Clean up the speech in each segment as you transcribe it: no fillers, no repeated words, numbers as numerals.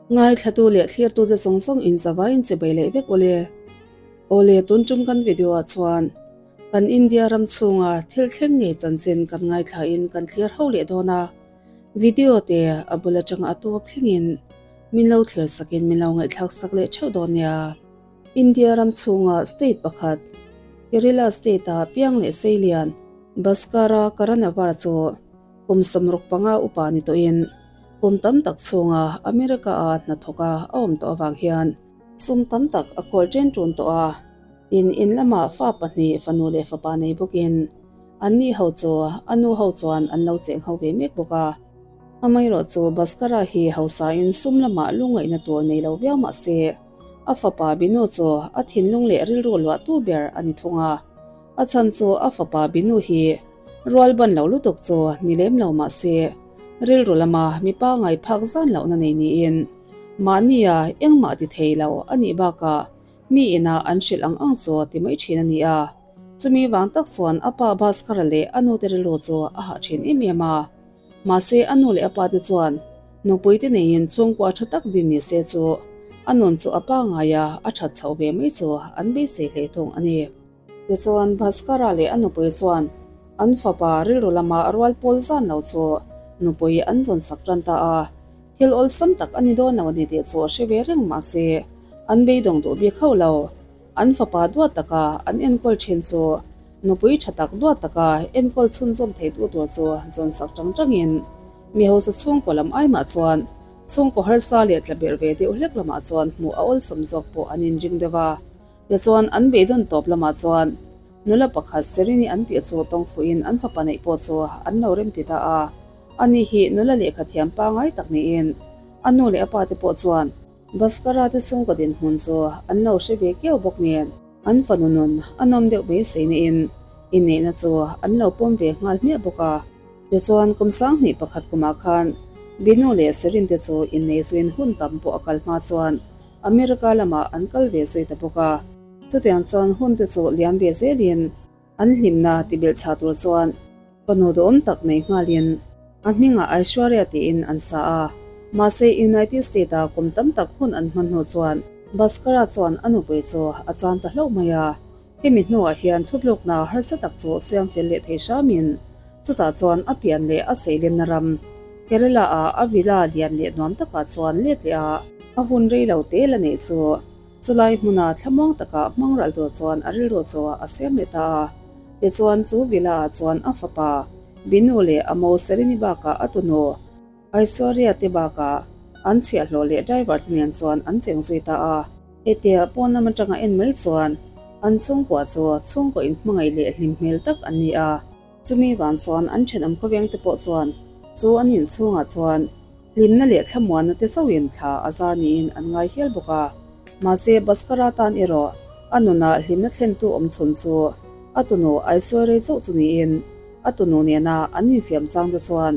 Ngaithlatu leh thlirtute zawng zawng in zavaiin chibai leh vek awle. Awle tun tum kan video ah chuan kan India ram chhunga thil thleng ngei chanchin kan ngaithla in kan thlir ho leh dawn a. Video te a bul atanga a tawp thleng in min lo thlir sak in min lo ngaihthlak sak leh theuh dawn nia. India ram chhunga state pakhat Kerala state ah piang leh seilian Bhaskara Karanavar chu Kum 65 upa ni tawhin kum tam tak chhunga America-a hnathawka a awm tawh avang hian sum tam tak a khawl ṭen ṭun tawh a. Tin, in lamah fa pahnih, fanu leh fapa nei bawkin anni ho chu a nu ho chuan an lo cheng ho ve mek bawk a. Amaherawhchu Bhaskara hi hausain sum lamah lungngaihna tur nei lo viau mah se, a fapa Binu chu a thinlung leh rilru luahtu ber a ni thung a. A chhan chu a fapa Binu hi Rual ban lo lutuk chu ni lem lo mah se, rilru lama mipa ngai phak zan lohna nei niin mahnia engmah ti thei lo a nih bakah mi inah an hrilh ang ang chu ti mai thin a ni a. Chumi vang tak chuan a pa Bhaskara leh a nute rilru chu a hah thin em em a. Mahse a nu leh a pa te chuan nupui te neiin chhungkua tha tak din ni se chu a nun chu a pa ngaia a that chhoh ve mai chu an beisei hle thung a ni. Tichuan, Bhaskara leh a nupui chuan an fapa rilru lama a rual pawl zan lo chu nupui an zawn sak tan ta a. Thil awlsam tak a ni dawn lo a ni tih chu a hre ve reng mah se, an beidawng duh bik hauh lo. An fapa duat taka an enkawl thin chu nupui tha tak duat taka enkawl chhunzawm theitu tur chu zawn sak tang tangin mi hausa chhungkaw lam ai mah chuan chhungkaw harsa leh tla berh ve deuh hlek lamah chuan hmuh a awlsam zawk pawh an inring deuh a. Tichuan, an beidawn tawp lamah chuan nula pakhat Serini an tih chu tawng fuhin an fapa neih pawh chu an lo rem ti ta a. Ani hi nula lehkha thiam pangai tak niin a nu leh a pa te pawh chuan Bhaskara te chhungkaw dinhmun chu an lo hre ve kiau bawk nen an fanu nun a nawm deuh beisei niin inneihna chu an lo pawm ve nghal hmiah bawk a. Tichuan, kum 2001 kumah khan Binu leh Serin te chu innei zuin hun tam pawh a kal hma chuan America lamah an kal ve zui ta bawk a. Chutiang chuan hun te chu liam ve zelin an hlimna ti belh chhah tur chuan fanu duhawm tak nei nghalin a hmingah Aishwarya tiin an sa a. Mahse United State-a kum tam tak hun an hman hnu chuan Bhaskara chuan a nupui chu a chan ta hlauh mai a. Hemi hnuah hian thutlukna harsa tak chu siam fel leh thei hramin chutah chuan a pian leh a seilenna ram Kerala-ah a villa lian leh nuam takah chuan let leh a, a hun rei lo te la neih chu chulai hmuna thlamuang takah hmang ral tur chuan a rilru chu a siam leh ta a. Tichuan chu villa-ah chuan a fapa Binu leh a mo Serini bakah a tunu Aishwarya te bakah an chhiahhlawh leh driver te nen chuan an cheng zui ta a. Hetia pawn lam atanga en mai chuan an chhungkua chu chhungkaw inhmangaih leh hlim hmel tak an ni a. Chumi vang chuan an thenawm khawveng te pawh chuan chu an inchhungah chuan hlimna leh thlamuanna te chauhin thla a zar niin an ngai hial bawk a. Mahse Bhaskara tan erawh a nunah hlimna thlentu awm chhun chu a tunu Aishwarya chauh chu niin a tunu nena an infiam chang te chuan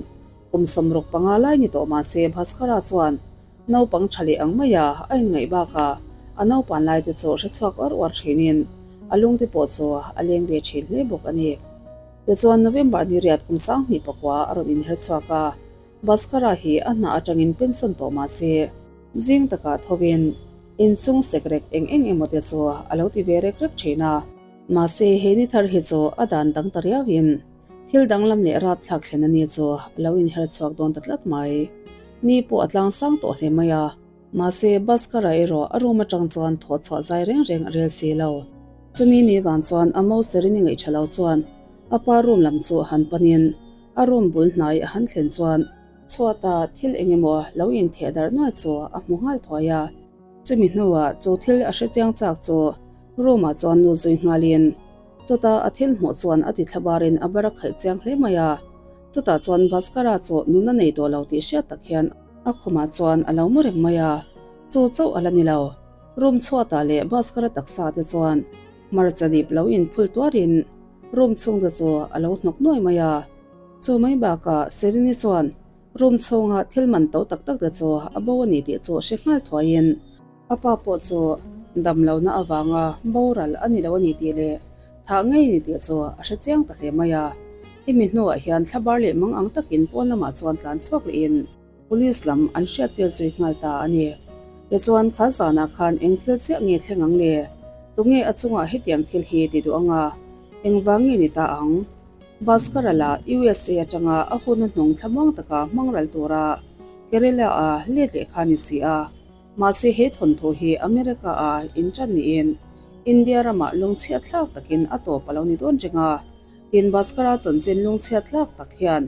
Kum 65 lai ni tawh mah se Bhaskara chuan naupang tha leh ang maia a inngaih bakah a naupan lai te chu hre chhuak uar uar thinin a lungte pawh chu a leng ve thin hle bawk a ni. Tichuan November ni riat kum 2009 a rawn inher chhuak a, Bhaskara hi a hna atangin pension tawh mah se zing takah thovin inchhung sekrek eng eng emaw te chu a lo ti ve rek rek thin a. Mahse he ni thar hi chu a dan dang ta riauin Thil danglam leh rapthlak thlen a ni chu a lo inher chhuak dawn ta tlat mai. Ni pawh a tlang sang tawh hle mai a. Mahse, Bhaskara erawh a room atang chuan thawh chhuah zai reng reng a rel si lo. Chumi ni vang chuan a Moserini ngaihṭha lo chuan a pa room lam chu han panin a room bul hnai a han thlen chuan chhuata thil eng emaw lo intheh darh nuai chu a hmu nghal thuai a. Chumi hnuah chu thil a hrechiang chak chu room ah chuan lut zui nghalin Chutah a thil hmuh chuan a ti thlabarin a bar a khaih chiang hle mai a. Chutah chuan Bhaskara chu nuna nei tawh lo tih hriat tak hian a khumah chuan a lo mu reng mai a. Chu chauh a la ni lo. Room chhuatah leh Bhaskara taksa te chuan hmarcha dip lo inphul tuarin room chhungte chu a lo hnawk nuai mai a. Chu mai bakah Serini chuan room chhunga thil man to tak tak te chu a bo a ni tih chu hre nghal thuaiin, A pa pawh chu dam lohna avanga boral a ni lo a ni tih leh thah ngei a ni tih chu a hre chiang ta hle mai a. Hemi hnuah hian thlabar leh mang ang takin pawn lamah chuan tlan chhuak lehin Police lam an hriattir zui nghal ta a ni. Tichuan kha zanah khan eng thil chiah nge thleng ang le? Tunge a chungah hetiang thil hi ti duh anga engvang nge ni ta ang? Bhaskara lah USA atanga a hun a hnung thlamuang taka hmang ral tura Kerala-a let leh kha ni si a. Mahse he thawnthu hi America-a inṭan niin India ramah lungchhiat thlak takin a tawp a lo ni dawn reng a. Tin Bhaskara chanchin lungchhiat tlak tak hian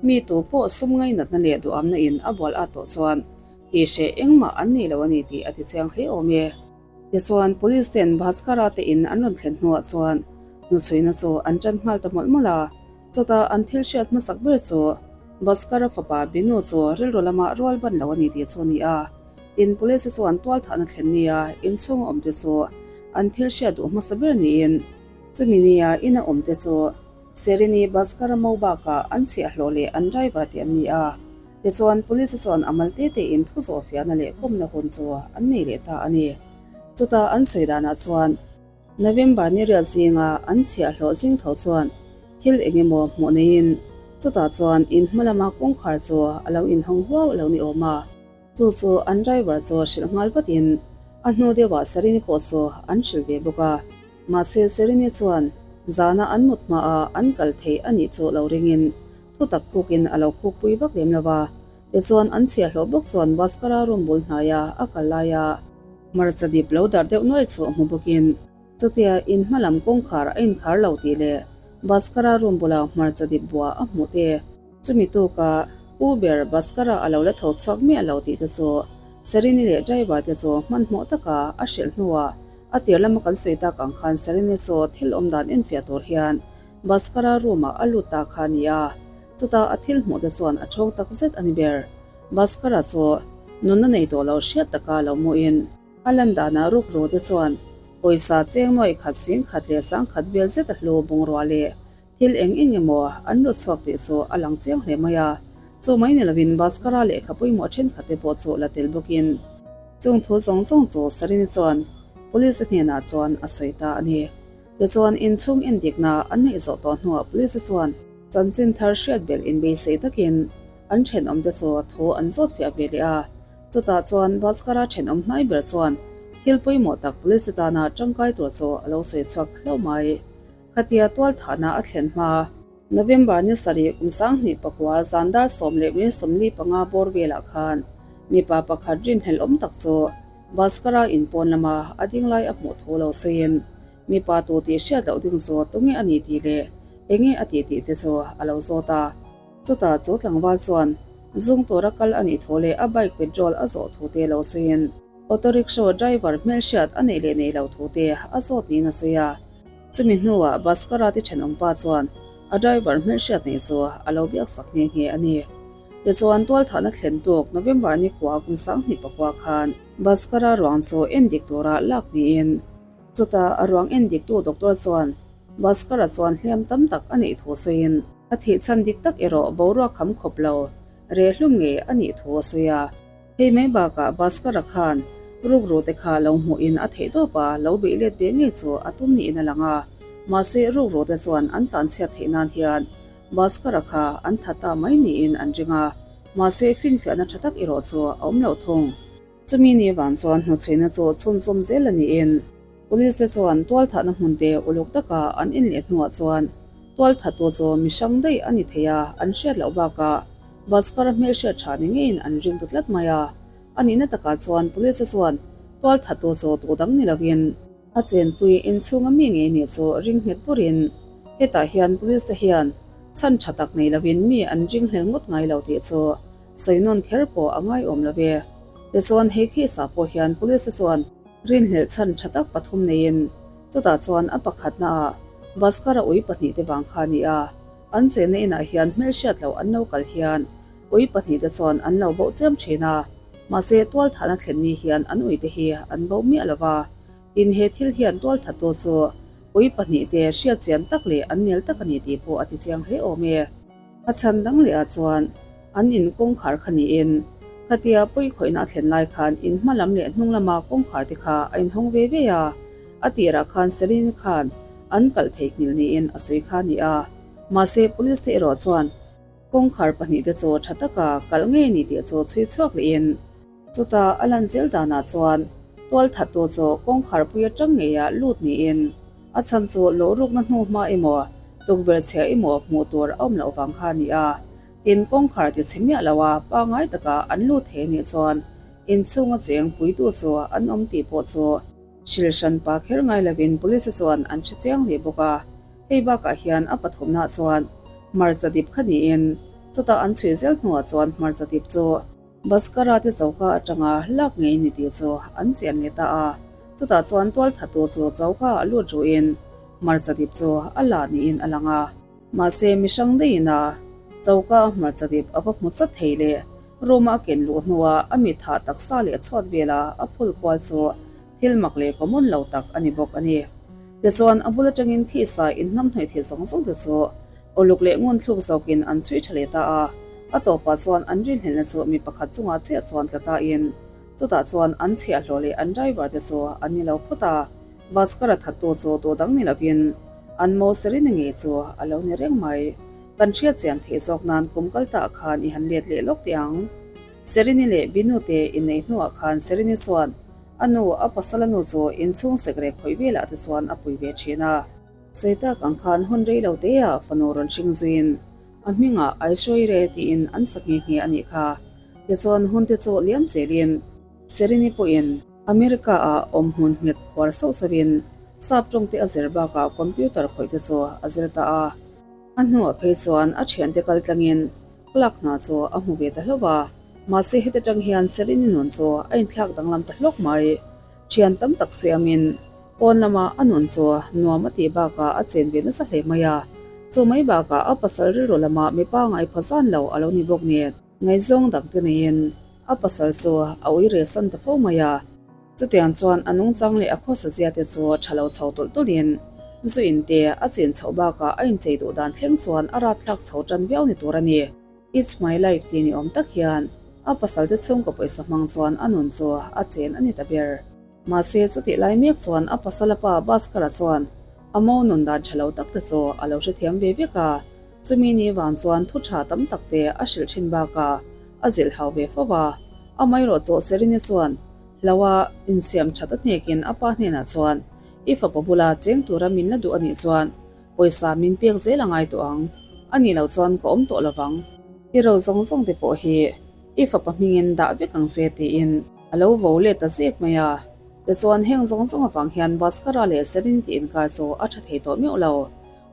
mi tu pawh sum ngainatna leh duhamna in a bual at tawh chuan tihhreh engmah an nei lo a ni tih a ti chiang hle awm e. Tichuan Police ten Bhaskara te in an rawn thlen hnuah chuan hnuchhuina chu an tan nghal ta mawlh mawlh a, chutah an thil hriat hmasak ber chu Bhaskara fapa Binu chu rilru lama rual ban lo a ni tih chu a ni a. Tin Police te chuan tualthahna thlen nia inchhunga awm te chu an thil hriat duh hmasa ber niin, Chumi nia ina awmte chu Serini Bhaskara Mo bakah an chhiahhlawh leh an driver te an ni a. Tichuan Police chuan a mal te tein thu zawh fiahna leh kawmna hun chu an nei leh ta a ni. Chuta an sawi danah chuan November ni riat zinga an chhiahhlawh zing tho chuan thil eng emaw hmuh neiin chutah chuan in hma lama kawngkhar chu a lo inhawng huau a lo ni awm a. Chu chu an driver chu hrilh nghal vatin a hnu deuhah Serini pawh chu an hrilh ve bawk a. Mahse Serini chuan zana an mut hmaah an kal thei a nih chu lo ringin thu tak khukin a lo khukpui vak lem lo va. Tichuan an chhiahhlawh bawk chuan Bhaskara room bul hnaia a kal laia hmarcha dip lo darh deuh nuai chu a hmu bawkin chutia in hma lam kawngkhar a inkhar lo tih leh Bhaskara room bula hmarcha dip bua a hmuh te Chumi tuka Pu ber Bhaskara a lo la tho chhuak miah lo tih te chu Serini leh driver te chu hmanhmawh taka a hrilh hnuah a tir lama kan sawi tak ang khan Serini chu thil awm dan enfiah tur hian Bhaskara room ah a lut ta kha a ni a, chutah a thil hmuh te chuan a thawng tak zet a ni ber. Bhaskara chu nunna nei tawh lo hriat taka lo hmuhin a lan danah rukru te chuan pawisa cheng nuaih khat sing khat leh sang khat vel zet a hlu bungrua leh Thil eng eng emaw an lut chhuak tih chu a lang chiang hle mai a, chu mai ni lovin Bhaskara lehkha pawimawh thenkhat te pawh chu la tel bawkin chung thu zawng zawng chu Sarini chuan Police hnenah chuan a sawi ta a ni. Tichuan inchhung endikna an neih zawh tawh hnuah Police chuan chanchin thar hriat belh inbeisei takin an thenawmte chu thu an zawt fiah ve leh a, chutah chuan Bhaskara thenawm hnai ber chuan thil pawimawh tak Police tana tangkai tur chu a lo sawi chhuak hlauh mai. Khatia tualthahna a thlen hma. November ni sarih kum 2009 zan dar 10:45 bawr velah khan mipa pakhat rinhlelh awm tak chu Bhaskara in pawn lama a ding lai a hmuh thu lo sawiin mipa tu tih hriat loh ding chu tunge a ni tih leh enge a tih tih te chu a lo zawt a. Chutah chu tlangval chuan zung tura kal a nih thu leh a bike petrol a zawh thu te lo sawiin auto rickshaw driver hmelhriat a neih leh neih loh thu te a zawt niin a sawi a. Chumi hnuah Bhaskara te thenawmpa chuan a driver hmelhriat neih chu a lo biak sak nghe nghe a ni. Tichuan tualthahna thlen tuk November ni kua kum 2009 khan Bhaskara ruang chu en dik tura lak niin chutah a ruang en diktu doctor chuan Bhaskara chuan hliam tam tak a neih thu sawiin a thih chhan dik tak erawh boruak kham khawp lo reh hlum ngei a nih thu a sawi a. Hei mai bakah Bhaskara khan rukru te kha lo hmuhin a theih tawp a, lo beih let ve ngei chu a tum niin a lang a. Mahse rukru te chuan an tlanchhiat theih nan hian Bhaskara kha an tha ta mai niin an ring a, mahse finfiahna tha tak erawh chu a awm lo thung. Chumi ni vang chuan hnuchhuina chu chhunzawm zel a niin Police te chuan tualthahna hmun te uluk taka an inleh hnuah chuan tualthattu chu mi hrang daih a ni thei a, an hriat loh bakah Bhaskara hmelhriat tha ni ngeiin an ring ta tlat mai a. A nihna takah chuan Police te chuan tualthattu chu tu dang ni lovin a chenpui inchhunga mi ngei nih chu ring nghet burin hetah hian Police te hian chhan tha tak nei lovin mi an ring hlel ngawt ngai lo tih chu sawi nawn kher pawh a ngaiawm lo ve. Tichuan hei case ah pawh hian Police te chuan Rinhlelh chhan tha tak pathum neiin chutah chuan a pakhatnaah Bhaskara ui pahnihte vang kha a ni a, an chenna inah hian hmelhriat loh an lo kal hian ui pahnihte chuan an lo boh chiam thin a, mahse tualthahna thlen ni hian an uite hi an boh miah lo va, tin he thil hian tualthattu chu ui pahnihte hriat chian tak leh an nel tak a ni tih pawh a ti chiang hle awm e. A chhan dang leh ah chuan an in kawngkhar kha niin khatia pawi khawihna a thlen lai khan in hma lam leh hnung lama kawngkhar te kha a inhawng ve ve a, a tirah khan Celine khan an kalh theihnghilh niin a sawi kha a ni a, mahse police te erawh chuan. Kawngkhar pahnihte chu tha taka kalh ngei ni tih chu chhui chhuak lehin chuta a lan zel danah chuan tualthattu chu kawngkhar pui atang ngeia lut niin a chhan chu lawh rukna hnu hma emaw tukverh chhia emaw hmuh tur a awm loh vang kha a ni a. Tin, kawngkhar ti chhe miah lo a pangai taka an lut thei anih chuan inchhunga cheng puitu chu an awm tih pawh chu Hrilh hran pa kher ngai lovin police chuan an hre chiang hle bawk a, hei bakah hian a pathumna chuan hmarcha dip kha niin chutah an chhui zel hnuah chuan hmarcha dip chu Bhaskara te choka atanga lak ngei ni tih chu an chian leh ta a, chutah chuan tualthatu chu choka ah lut ruhin hmarcha dip chu a la niin a lang a. Mahse mihrang daihin a choka a hmarcha dip a va hmu chat thei leh Room a ken luh hnua a mitha taksa leh chhuat vela a phul kual chu thil mak leh common lo tak a ni bawk a ni. Tichuan, a bul atangin khisa inhnamhnawih thil zawng zawng te chu uluk leh ngunthluk zawkin an chhui tha leh ta a, a tawpah chuan an rinhlelhna chu mi pakhat chungah chiah chuan tla tain chutah chuan an chhiahhlawh leh an driver te chu an ni lo phawt a, Bhaskara thattu chu duh dang ni lovin an mo Serena ngei chu a lo ni reng mai. Kan hriat chian theih zawk nan kum kal tah khan i han let leh lawk teh ang. Serini leh Binu te inneih hnuah khan Serini chuan a nu, a pasal a nu chu inchhung sekrek khawih velah te chuan a pui ve thin a. Sawi tak ang khan hun rei lo teah fanu rawn hring zuiin a hmingah Aishwarya tiin an sa nghe nghe a nih kha. Tichuan hun te chu liam zelin Serini pawhin America-ah awm hmun nghet khuar sauh sauhin sap tawng te a zir bakah computer khawih te chu a zir ta a. A hnuah phei chuan a thiante kal tlangin clerk hna chu a hmu ve ta hlauh a, mahse heti tang hian Serini nun chu a inthlak danglam ta hlawk mai. Thian tam tak siamin pawn lama a nun chu nuam a tih bakah a chen ve nasa hle mai a, chu mai bakah a pasal rilru lama mipa ngai pha zan lo a lo ni bawk nen. Ngaihzawng dangte neiin a pasal chu a ui reh san ta fo mai a. Chutiang chuan a nungchang leh a khawsa zia te chu tha lo chho tawlh tawlhin zu in te a chin chhoh bakah a inchei duh dan thleng chuan a rapthlak chho tan viau ni tur a ni. It's my life tih ni awm tak hian a pasal te chhungkaw pawisa hmang chuan a nun chu a chen a ni ta ber. Mahse chutih lai mek chuan a pasal a pa Bhaskara chuan a mo nun dan tha lo tak te chu a lo hrethiam ve vek a. Chumi ni vang chuan thu tha tam tak te a hrilh thin bakah a zilh hau ve fo va. Amaherawh chu Serine chuan hlauha insiam that a hnekin a pa hnenah chuan, I fapa bula cheng tura min la duh a nih chuan pawisa min pek zel a ngai tawh ang. A nih loh chuan ka awm tawh lovang. I ro zawng zawng te pawh hi i fapa hmingin dah vek ang che tiin a lo vo let ta zek mai a. Tichuan heng zawng zawng avang hian Bhaskara leh Serine te inkar chu a tha thei tawh meuh lo.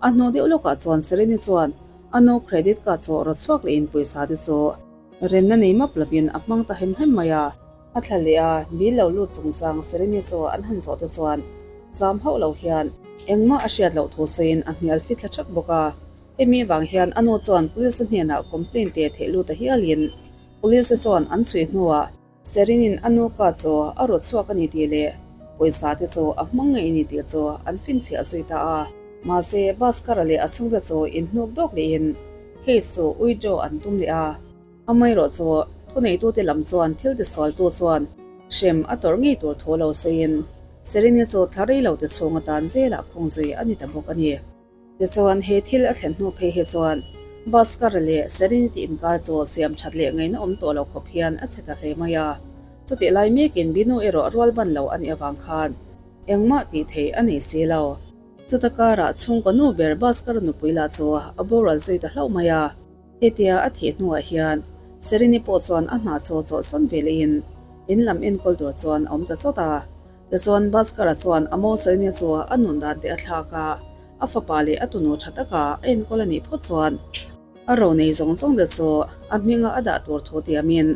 A hnu deuh lawkah chuan Sereni chuan a nu credit card chu raw chhuak lehin pawisa te chu renna nei map lovin a hmang ta hem hem mai a. A thla leh a bill lo lut chungchang Sereni chu an han zawh te chuan zam hauh lo hian engmah a hriat loh thu sawiin a hnial fit thla thak bawk a. Hemi vang hian a nu chuan police te hnenah complaint te theih lut ta hialin police te chuan an chhui hnuah Serinin a nu ka chu a raw chhuak a ni tih leh pawisa te chu a hmang ngei a ni tih chu an finfiah zui ta a. Mahse, Bhaskara leh a chhungte chu inhnuk dawk lehin case chu withdraw an tum leh a. Amaherawh chu thuneitute lam chuan thil tisualtu chuan hrem a tawrh ngei tur thu lo sawiin Serini chu thla rei lo te chhung atan zelah khung zui a ni ta bawk a ni. Tichuan, he thil a thlen hnu phei hi chuan Bhaskara leh Serenity inkar chu siam that leh ngaihna awm tawh lo khawp hian a chhe ta hle mai a. Chutih lai mekin Binu erawh rual ban lo a nih avang khan engmah tih theih a nei si lo. Chuta karah chhungkaw nu ber Bhaskara nupui lah chu a boral zui ta hlauh mai a. Hetia a thih hnuah hian Serini pawh chuan a hna chaw chawlhsan ve lehin in lam enkawl tur chuan a awm ta chawt a. Tichuan Bhaskara chuan a mo Serini chu a nun dan te a thlak a, a fapa leh a tunu tha taka a enkawl a nih phawt chuan a ro nei zawng zawng te chu a hminga a dah tur thu tiamin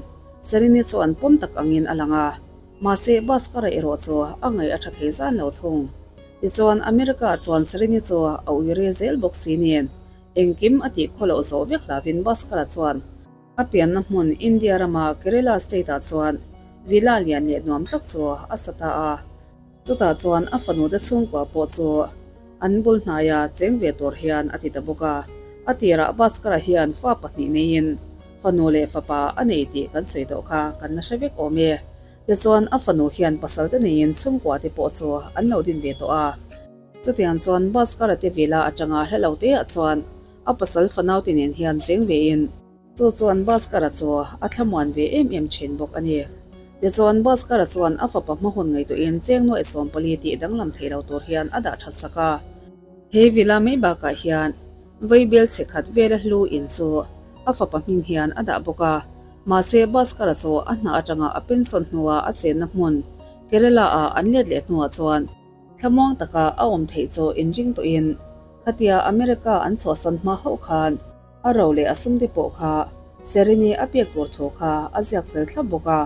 Serini chuan pawm tak angin a lang a. Mahse Bhaskara erawh chu a ngaih a tha thei zan lo thung. Tichuan America chuan Serini chu a ui re zel bawk si nen Engkim a tih khaw loh zawh vek hlauhin Bhaskara chuan a pianna hmun India rama Kerala state-ah chuan villa lian leh nuam tak chu a sa ta a. Chutah chuan a fanute chhungkua pawh chu an bul hnaia cheng ve tur hian a ti ta bawk a. A tirah Bhaskara hian fa pahnih neiin fanu leh fapa a nei tih kan sawi tawh kha kan la hre vek awm e. Tichuan a fanu hian pasalte neiin chhungkua te pawh chu an lo din ve tawh a. Chutiang chuan Bhaskara te villa atanga hla lo te ah chuan a A pasal fanau te nen hian cheng ve in chu chuan Bhaskara chu a thlamuan ve em em thin bawk a ni. Tichuan Bhaskara chuan a fapa hma hun ngaihtuahin cheng nuaih 14 tih danglam thei lo tur hian a dah that sak a. He villa mai bakah hian Vaibel chhe khat vela hlu in chu a fapa hming hian a dah bawk a. Mahse Bhaskara chu a hna atanga a pension hnua a chenna hmun Kerala ah an let leh hnuah chuan Thlamuang taka a awm theih chu inring tawhin khatia America an chhuahsan hma hauh khan a ro leh a sumte pawh kha Sereni a pek tur thu kha a ziak fel thlap bawk a.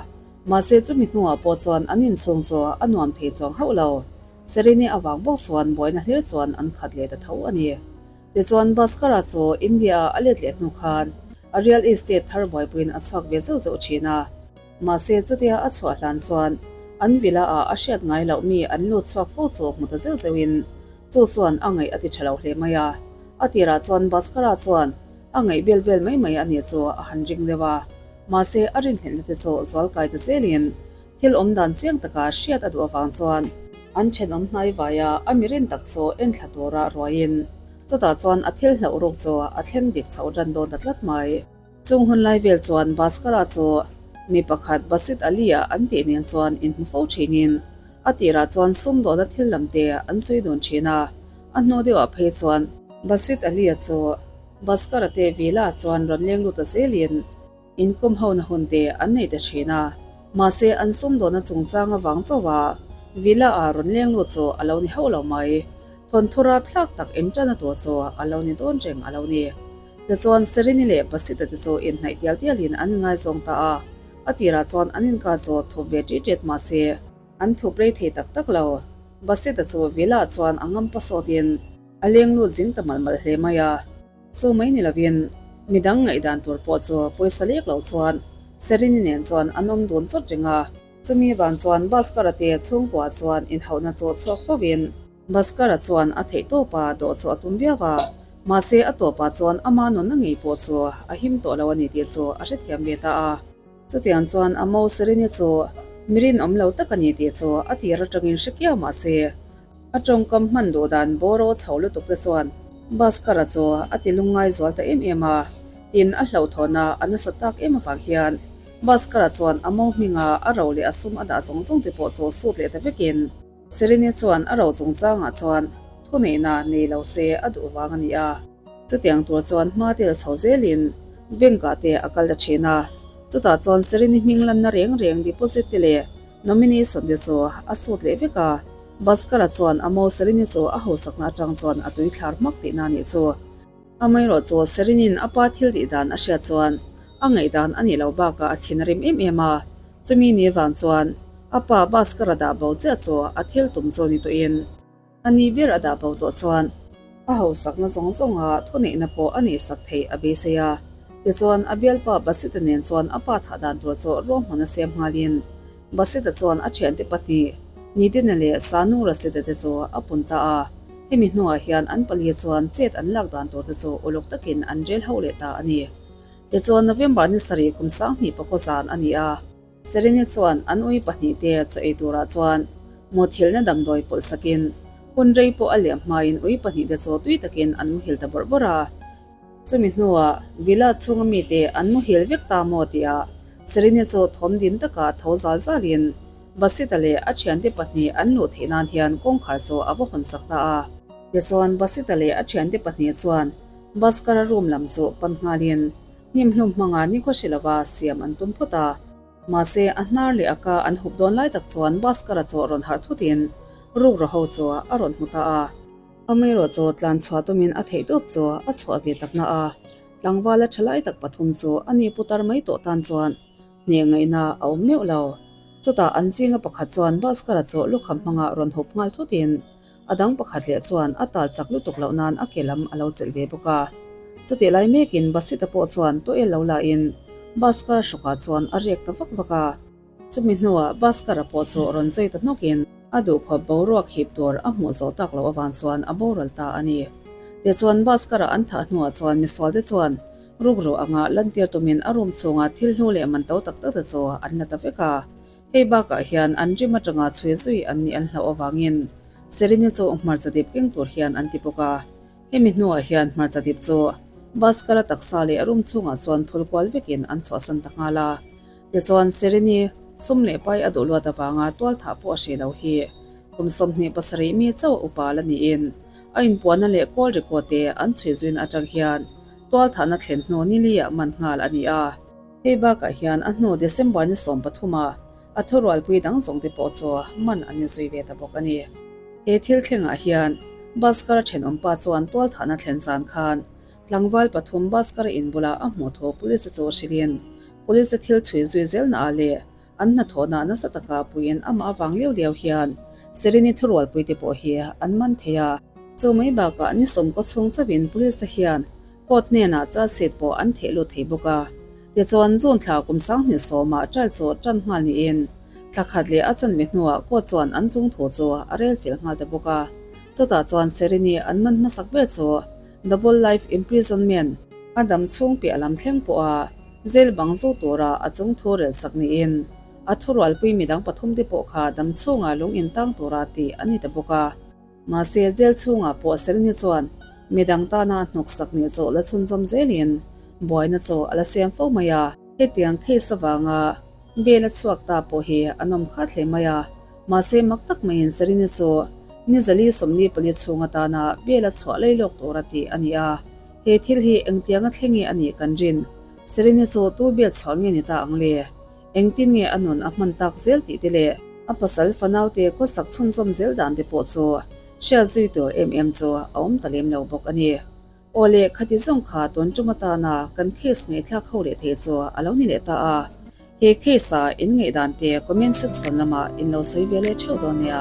Mahse chumi hnuah pawh chuan an inchhung chu a nuam thei chuang hauh lo. Sereni avang bawk chuan buaina hlir chuan an khat leh ta tho a ni. Tichuan Bhaskara chu India-ah a let leh hnu khan a real estate thar buaipuiin a chhuak ve zeuh zeuh thin a. Mahse chutia a chhuah hlan chuan an villa ah a hriat ngai loh mi an lut chhuak fo chu hmu ta zeuh zeuh in chu chuan a ngaih a ti tha lo hle mai a. A tirah chuan Bhaskara chuan a ngaih bel vel mai mai a nih chu a han ring deuh a. Mahse a rinhlelhna te chu zual kai ta zel in thil awm dan chiang taka hriat a duh avang chuan an thenawm hnai vai a a mi rin tak chu enthla tura ruai in chutah chuan a thil hlauh ruk chu a thleng dik chhoh ran dawn ta tlat mai. Chung hun lai vel chuan Bhaskara chu mi pakhat Basit Ali-a an tih nen chuan inhmu fo thinin a tirah chuan sumdawna thil lam te an sawi dun thin a, a hnu deuhah phei chuan Basit Ali-a chu Bhaskara te villa chuan rawn leng lut ta zelin inkawm hona hun te an nei ta thin a, mahse an sumdawna chungchang avang chauha villa-a rawn leng lut chu a lo ni hauh lo mai. Thawnthu rapthlak tak inṭanna tur chu a lo ni dawn reng a lo ni. Tichuan, Sereni leh Basita te chu inhnaih tial tialin an inngaizawng ta a, a tirah chuan an inkar chu thup ve ṭit ṭet mah se, an thup rei thei tak tak lo. Basita chu Villa chuan a ngam pasawtin a leng lut zing ta malh malh hle mai a. Chu mai ni lovin, midang ngaihdan tur pawh chu pawisa lek lo chuan Sereni nen chuan an awm dun chawt reng a. Chumi vang chuan Bhaskara te chhungkua chuan inhauhna chu chhuak fovin, Bhaskara chuan a theih tawpa dawh chu a tum viau a, mahse a tawpah chuan ama nunna ngei pawh chu a him tawh lo a ni tih chu a hrethiam ve ta a. Chutiang chuan a mo Sereni chu mi rinawm lo tak a ni tih chu a tir atangin hre kiau mah se, a tawngkam hman duh dan bawraw chho lutuk te chuan Bhaskara chu a ti lungngai zual ta em em a, tin a hlauhthawhna a nasa tak em avang hian Bhaskara chuan a mo hminga a ro leh a sum a dah zawng zawng te pawh chu sut leh ta vekin, Sereni chuan a ro chungchangah chuan thuneihna nei lo se a duh vang a ni a. Chutiang tur chuan hma tel chho zelin bank-ah te a kal ta thin a. Chutah chuan Sereni hming lanna reng reng deposit te leh nomination te chu a sut leh vek a. Bhaskara chuan a mo Sereni chu a hausakna atang chuan a tui thlar hmak tihna a nih chu. Amaherawh chu Sereni'n a pa thil tih dan a hriat chuan a ngaihdan a nih loh bakah a thin a rim em em a. Chumi ni vang chuan a pa Bhaskara dah bo chiah chu a thil tum chu ni tawhin a ni ber a dah bo tawh chuan a hausakna zawng zawnga thuneihna pawh a neihsak theih a beisei a. Tichuan a bialpa Basita nen chuan a pa thah dan tur chu ruahman a siam nghalin Basita chuan a thiante pahnih Nidina leh Sanu Rasita te chu a pun ta a. Hemi hnuah hian an pali chuan chet an lak dan tur te chu uluk takin an rel ho leh ta a ni. Tichuan November ni sarih kum 2000 pakaw zan a ni a, Sereni chuan an ui pahnih te chaw ei turah chuan muthilhna damdawi pawlh sakin hun rei pawh a liam hmain ui pahnih te chu tui takin an muhil ta bawrh bawrh a. Chumi hnuah villa chhunga mite an muhil vek ta maw tihah Sereni chu thawm dim taka tho zal zalin Basita leh a thiante pahnih an luh theih nan hian kawngkhar chu a va hawn sak ta a. Tichuan Basita leh a thiante pahnih chuan Bhaskara room lam chu pan nghalin hnim hlum hmanga nikhaw hre lova siam an tum phawt a. Mahse, a hnar leh a ka an hup dawn lai tak chuan Bhaskara chu rawn harh thutin rukru ho chu a rawn hmu ta a. Amaherawh chu tlan chhuah tumin a theih tawp chu a chhuah ve takna a. Tlangvala tha lai tak pathum chu a ni putar mai tawh tan chuan hneh ngaihna a awm meuh lo. Chutah an zinga pakhat chuan Bhaskara chu lukham hmanga rawn hup nghal thutin A dang pakhat leh chuan a tal chak lutuk loh nan a ke lam a lo chelh ve bawk a. Chutih lai mekin Basita pawh chuan tawh lo lahin Bhaskara hrukah chuan a riak ta vak vak a. Chumi hnuah Bhaskara pawh chu rawn zui ta hnawkin a duhkhawp boruak hip tur a hmuh zawh tak loh avang chuan a boral ta a ni. Tichuan Bhaskara an thah hnuah chuan misualte chuan rukru anga lantir tumin a room chhunga thil hlu leh man to tak tak te chu an la ta vek a. Hei bakah hian an rim atanga chhui zui an nih an hlauh avangin Sereni chu hmarcha dip keng tur hian an ti bawk a. Hemi hnuah hian hmarcha dip chu Bhaskara taksa leh a room chhungah chuan phul kual vekin an chhuahsan ta nghal a. Tichuan Sereni sum leh pai a duh luat avanga tual thah pawh a hrih lo hi kum 27 mi chauh a upa la niin a inpuahna leh kawl record te an chhui zuina atang hian tual thahna thlen hnu niliah man nghal a ni a. Hei bakah hian a hnu December ni 13 ah a thurualpui dang zawng te pawh chu man an inzui ve ta bawk a ni. He thil thlengah hian Bhaskar thenawm pa chuan tual thahna thlen zan khan tlangval pathum Bhaskar in bulah a hmuh thu police chu hrilhin police thil chhui zui zelna ah leh an hnathawhna nasa taka puiin amah avang liau liau hian Serini thurualpui te pawh hi an man thei a. Chu mai bakah ni sawmkaw chhung chauhin police te hian Court hnenah charge sheet pawh an theh lut thei bawk a. Tichuan, June thla kum 2010 ah trial chu tan nghal niin thla khat leh a chanve hnuah court chuan an chung thu chu a rel fel nghal ta bawk a. Chutah chuan Serini an man hmasak ber chu double life imprisonment, a dam chhung piah lam thleng pawha jail bang zu tura a chung thu rel sak niin a thurualpui midang pathumte pawh kha dam chhunga lung intang tura tih a ni ta bawk a. Mahse, jail chhungah pawh Serini chuan midang tana hnawksak nih chu la chhunzawm zelin buaina chu a la siam fo mai a. Hetiang case avanga bail a chhuak ta pawh hi a nawm khat hle mai a. Mahse, mak tak maiin Serini chu ni 444 chhung atana bail a chhuah lei lawk tura tih a ni a. He thil hi engtianga thleng nge a nih kan rin? Serini chu tu bail chhuah nge ni ta ang le? Engtin nge a nun a hman tak zel tih te leh a pasal fanaute khawsak chhunzawm zel dan te pawh chu hriat zui tur em em chu a awm ta lem lo bawk a ni. Aw le, khati zawng kha tun tum atana kan case ngaihthlak ho leh thei chu a lo ni leh ta a. He case-a in ngaihdan te comment section lamah in lo sawi ve leh theuh dawn nia.